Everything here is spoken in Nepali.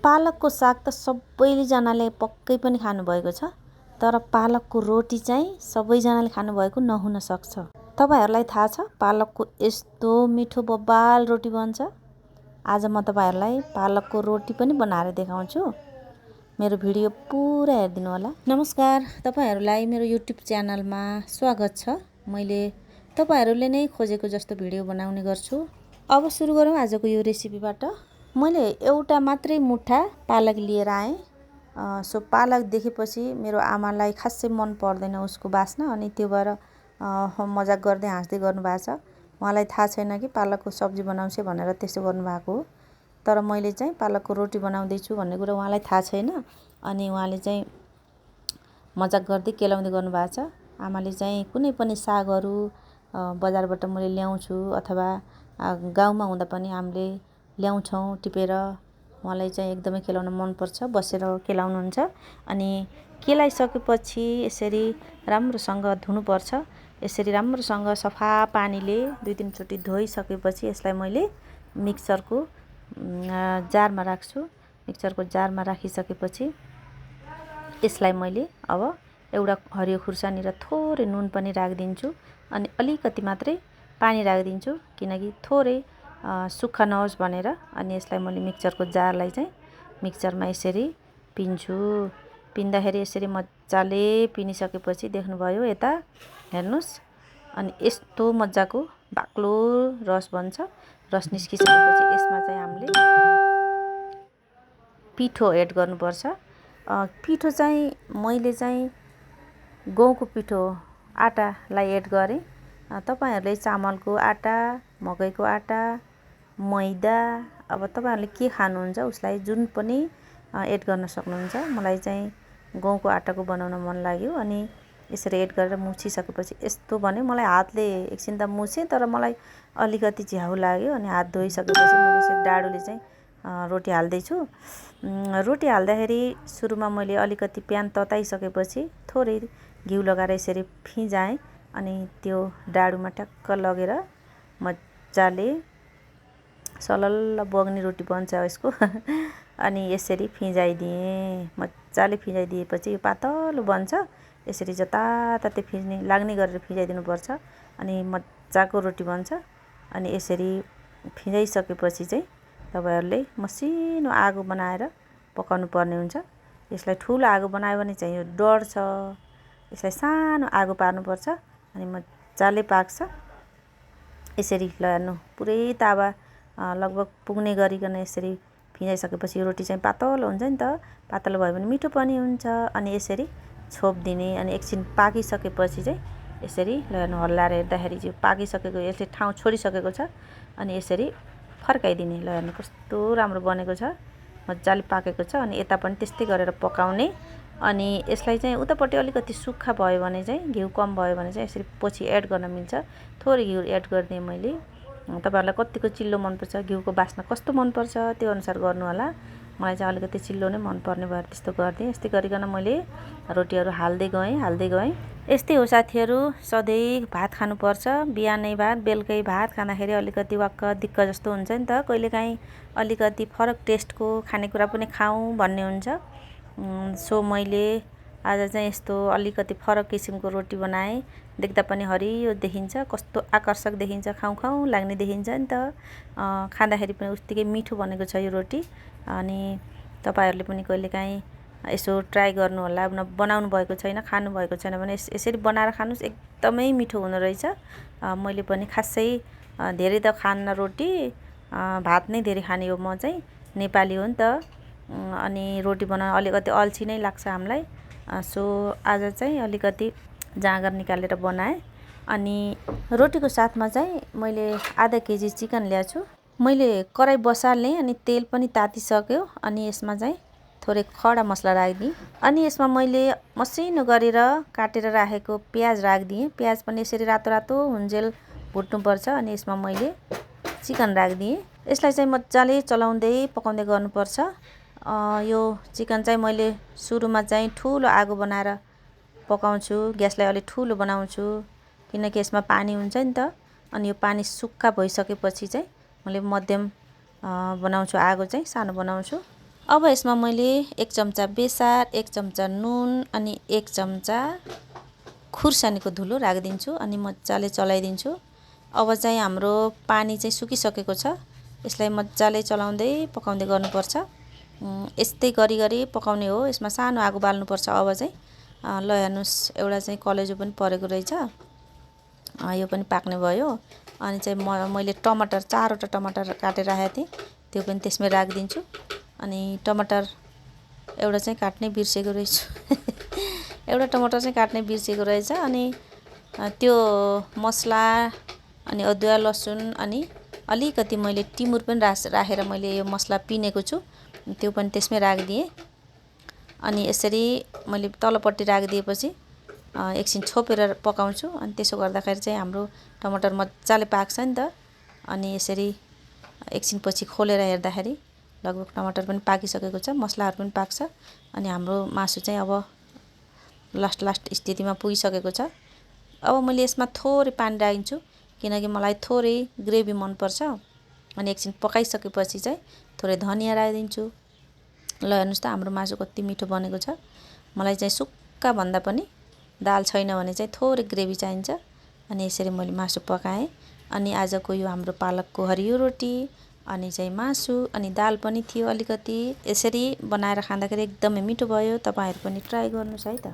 पालकको साग त सबैजनाले पक्कै पनि खानुभएको छ, तर पालकको रोटी चाहिँ सबैजनाले खानुभएको नहुन सक्छ। तपाईहरूलाई थाहा छ पालकको यस्तो मिठो बबाल रोटी बन्छ। आज म तपाईहरूलाई पालकको रोटी पनि बनाएर देखाउँछु। मेरो भिडियो पुरा हेरिदिनु होला। नमस्कार, तपाईहरूलाई मेरो युट्युब च्यानलमा स्वागत छ। मैले तपाईहरूले नै खोजेको जस्तो भिडियो बनाउने गर्छु। अब सुरु गरौँ आजको यो रेसिपीबाट। मैले एउटा मात्रै मुठा पालक लिएर आएँ। सो पालक देखेपछि मेरो आमालाई खासै मन पर्दैन उसको बास्ना, अनि त्यो भएर मजाक गर्दै हाँस्दै गर्नुभएको छ। उहाँलाई थाहा छैन कि पालकको सब्जी बनाउँछ भनेर त्यसो गर्नुभएको हो। तर मैले चाहिँ पालकको रोटी बनाउँदैछु भन्ने कुरा उहाँलाई थाहा छैन, अनि उहाँले चाहिँ मजाक गर्दै केलाउँदै गर्नुभएको छ। आमाले चाहिँ कुनै पनि सागहरू बजारबाट मैले ल्याउँछु अथवा गाउँमा हुँदा पनि हामीले ल्याउँछौँ टिपेर। उहाँलाई चाहिँ एकदमै केलाउन मनपर्छ, बसेर केलाउनुहुन्छ। अनि केलाइसकेपछि यसरी राम्रोसँग धुनुपर्छ। यसरी राम्रोसँग सफा पानीले 2-3 चोटि धोइसकेपछि यसलाई मैले मिक्सरको जारमा राख्छु। मिक्सरको जारमा राखिसकेपछि यसलाई मैले अब एउटा हरियो खुर्सानी र थोरै नुन पनि राखिदिन्छु, अनि अलिकति मात्रै पानी राखिदिन्छु किनकि थोरै सुक्खा नहोस् भनेर। अनि यसलाई मैले मिक्सरको जारलाई चाहिँ मिक्सरमा यसरी पिन्छु। पिन्दाखेरि यसरी मजाले पिनिसकेपछि देख्नुभयो यता हेर्नुहोस्, अनि यस्तो मजाको बाक्लो रस बन्छ। रस निस्किसकेपछि यसमा चाहिँ हामीले पिठो एड गर्नुपर्छ। पिठो चाहिँ मैले चाहिँ गहुँको पिठो आटालाई एड गरेँ। तपाईहरूले चामलको आटा, मकैको आटा, मैदा, अब तपाईहरूले के खानुहुन्छ उसलाई जुन पनि एड गर्न सक्नुहुन्छ। मलाई चाहिँ गहुँको आटाको बनाउन मन लाग्यो, अनि यसरी एड गरेर मुछिसकेपछि यस्तो बन्यो। मलाई हातले एकछिन त मुछेँ, तर मलाई अलिकति झ्याउ लाग्यो, अनि हात धोइसकेपछि मैले यसरी डाडुले चाहिँ रोटी हाल्दैछु। रोटी हाल्दाखेरि सुरुमा मैले अलिकति प्यान तताइसकेपछि थोरै घिउ लगाएर यसरी फिँजाएँ, अनि त्यो डाडुमा ट्याक्क लगेर मजाले सलल्ल बग्ने रोटी बन्छ यसको। अनि यसरी फिँजाइदिएँ। मजाले फिँजाइदिएपछि यो पातलो बन्छ। यसरी जताततै लाग्ने गरेर फिँजाइदिनुपर्छ, अनि मजाको रोटी बन्छ। अनि यसरी फिँजाइसकेपछि चाहिँ तपाईहरूले मसिनो आगो बनाएर पकाउनु पर्ने हुन्छ। यसलाई ठुलो आगो बनायो भने चाहिँ यो डढ्छ। यसलाई सानो आगो पार्नुपर्छ, अनि मजाले पाक्छ। यसरी ल हेर्नु, पुरै तावा लगभग पुग्ने गरिकन यसरी फिँजाइसकेपछि यो रोटी चाहिँ पातलो हुन्छ नि त। पातलो भयो भने मिठो पनि हुन्छ। अनि यसरी छोपिदिने, अनि एकछिन पाकिसकेपछि चाहिँ यसरी ल हेर्नु, हल्लाएर हेर्दाखेरि चाहिँ पाकिसकेको, यसले ठाउँ छोडिसकेको छ। अनि यसरी फर्काइदिने। ल हेर्नु कस्तो राम्रो बनेको छ, मजाले पाकेको छ। अनि यता पनि त्यस्तै गरेर पकाउने। अनि यसलाई चाहिँ उतापट्टि अलिकति सुक्खा भयो भने चाहिँ, घिउ कम भयो भने चाहिँ यसरी पछि एड गर्न मिल्छ। थोरै घिउ एड गरिदिएँ मैले। तपाईँहरूलाई कतिको चिल्लो मनपर्छ, घिउको बास्ना कस्तो मनपर्छ त्यो अनुसार गर्नु होला। मलाई चाहिँ अलिकति चिल्लो नै मनपर्ने भएर त्यस्तो गरिदिएँ। यस्तै गरिकन मैले रोटीहरू हाल्दै गएँ। यस्तै हो साथीहरू, सधैँ भात खानुपर्छ। बिहानै भात, बेलुकै भात खाँदाखेरि अलिकति वाक्क दिक्क जस्तो हुन्छ नि त। कहिलेकाहीँ अलिकति फरक टेस्टको खानेकुरा पनि खाऊँ भन्ने हुन्छ। सो मैले आज चाहिँ यस्तो अलिकति फरक किसिमको रोटी बनाएँ। देख्दा पनि हरियो देखिन्छ, कस्तो आकर्षक देखिन्छ, खाउँ लाग्ने देखिन्छ नि त। खाँदाखेरि पनि उत्तिकै मिठो बनेको छ यो रोटी। अनि तपाईँहरूले पनि कहिलेकाहीँ यसो ट्राई गर्नु होला। बनाउनु भएको छैन, खानु भएको छैन भने यसरी बनाएर खानुहोस्, एकदमै मिठो हुने रहेछ। मैले पनि खासै धेरै त खान्न रोटी, भात नै धेरै खाने हो। म चाहिँ नेपाली हो नि त, अनि रोटी बनाउन अलिकति अल्छी नै लाग्छ हामीलाई। सो आज चाहिँ अलिकति जाँगर निकालेर बनाएँ। अनि रोटीको साथमा चाहिँ मैले आधा केजी चिकन ल्याएको छु। मैले कराई बसाल्ने, अनि तेल पनि तातिसक्यो। अनि यसमा चाहिँ थोरै खडा मसला राखिदिएँ। अनि यसमा मैले मसिनो गरेर काटेर राखेको प्याज राखिदिएँ। प्याज पनि यसरी रातो रातो हुन्जेल भुट्नुपर्छ। अनि यसमा मैले चिकन राखिदिएँ। यसलाई चाहिँ मजाले चलाउँदै पकाउँदै गर्नुपर्छ। यो चिकन चाहिँ मैले सुरुमा चाहिँ ठुलो आगो बनाएर पकाउँछु। ग्यासलाई अलिक ठुलो बनाउँछु किनकि यसमा पानी हुन्छ नि त। अनि यो पानी सुक्खा भइसकेपछि चाहिँ मैले मध्यम बनाउँछु, आगो चाहिँ सानो बनाउँछु। अब यसमा मैले 1 चम्चा बेसार, 1 चम्चा नुन अनि 1 चम्चा खुर्सानीको धुलो राखिदिन्छु अनि मजाले चलाइदिन्छु। अब चाहिँ हाम्रो पानी चाहिँ सुकिसकेको छ। यसलाई मजाले चलाउँदै पकाउँदै गर्नुपर्छ। यस्तै गरी पकाउने हो। यसमा सानो आगो बाल्नुपर्छ। अब चाहिँ ल हेर्नुहोस्, एउटा चाहिँ कलेजो पनि परेको रहेछ। यो पनि पाक्ने भयो। अनि चाहिँ मैले टमाटर 4वटा टमाटर काटेर राखेको थिएँ, त्यो पनि त्यसमै राखिदिन्छु। अनि टमाटर एउटा चाहिँ काट्नै बिर्सेको रहेछु एउटा टमाटर चाहिँ काट्नै बिर्सेको रहेछ। अनि त्यो मसला अनि अदुवा लसुन अनि अलिकति मैले टिमुर पनि राखेर मैले यो मसला पिनेको छु, त्यो पनि त्यसमै राखिदिएँ। अनि यसरी मैले तलपट्टि राखिदिएपछि एकछिन छोपेर पकाउँछु। अनि त्यसो गर्दाखेरि चाहिँ हाम्रो टमाटर मजाले पाक्छ नि त। अनि यसरी एकछिन पछि खोलेर हेर्दाखेरि लगभग टमाटर पनि पाकिसकेको छ, मसलाहरू पनि पाक्छ। अनि हाम्रो मासु चाहिँ अब लास्ट स्थितिमा पुगिसकेको छ। अब मैले यसमा थोरै पानी राखिदिन्छु, किनकि मलाई थोरै ग्रेभी मनपर्छ। अनि एकछिन पकाइसकेपछि चाहिँ थोरै धनिया राखिदिन्छु। ल हेर्नुहोस् त हाम्रो मासु कति मिठो बनेको छ। मलाई चाहिँ सुक्खा भन्दा पनि दाल छैन भने चाहिँ थोरै ग्रेभी चाहिन्छ। अनि यसरी मैले मासु पकाएँ। अनि आजको यो हाम्रो पालकको हरियो रोटी अनि चाहिँ मासु अनि दाल पनि थियो अलिकति। यसरी बनाएर खाँदाखेरि एकदमै मिठो भयो। तपाईहरु पनि ट्राई गर्नुहोस् है त।